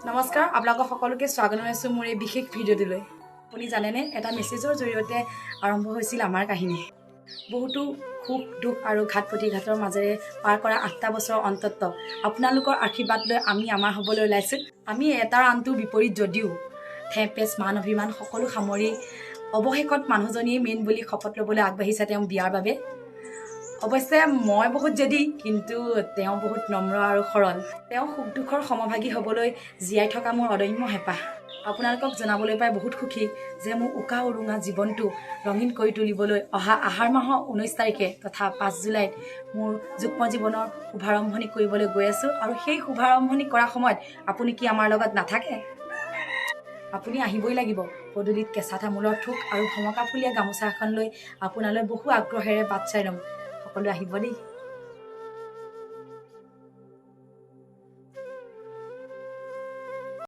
নমস্কাৰ, আপোনালোকক সকলোকে স্বাগতম জনাইছোঁ মোৰ এই বিশেষ ভিডিঅ'টোলৈ। আপুনি জানেনে, এটা মেছেজৰ জৰিয়তে আৰম্ভ হৈছিল আমাৰ কাহিনী। বহুতো সুখ দুখ আৰু ঘাত প্ৰতিঘাতৰ মাজেৰে পাৰ কৰা 8টা বছৰৰ অন্তত আপোনালোকৰ আশীৰ্বাদ লৈ আমি আমাৰ হ'বলৈ ওলাইছোঁ। আমি এটাৰ আনটোৰ বিপৰীত যদিও ঠেঁপেচ, মান অভিমান সকলো সামৰি অৱশেষত মানুহজনীয়ে মেইন বুলি শপত ল'বলৈ আগবাঢ়িছে তেওঁ বিয়াৰ বাবে। অৱশ্যে মই বহুত জেদী, কিন্তু তেওঁ বহুত নম্ৰ আৰু সৰল। তেওঁ সুখ দুখৰ সমভাগী হ'বলৈ জীয়াই থকা মোৰ অদম্য হেঁপাহ। আপোনালোকক জনাবলৈ পাই বহুত সুখী যে মোৰ উকা উৰুঙা জীৱনটো ৰঙীন কৰি তুলিবলৈ অহা আহাৰ মাহৰ 19 তাৰিখে তথা 5 জুলাইত মোৰ যুগ্ম জীৱনৰ শুভাৰম্ভণি কৰিবলৈ গৈ আছোঁ। আৰু সেই শুভাৰম্ভণি কৰাৰ সময়ত আপুনি কি আমাৰ লগত নাথাকে? আপুনি আহিবই লাগিব। পদূলিত কেঁচা তামোলৰ থোক আৰু ভমকা ফুলীয়া গামোচা এখন লৈ আপোনালৈ বহু আগ্ৰহেৰে বাট চাই ৰ'ম। সকলো আহিব দেই।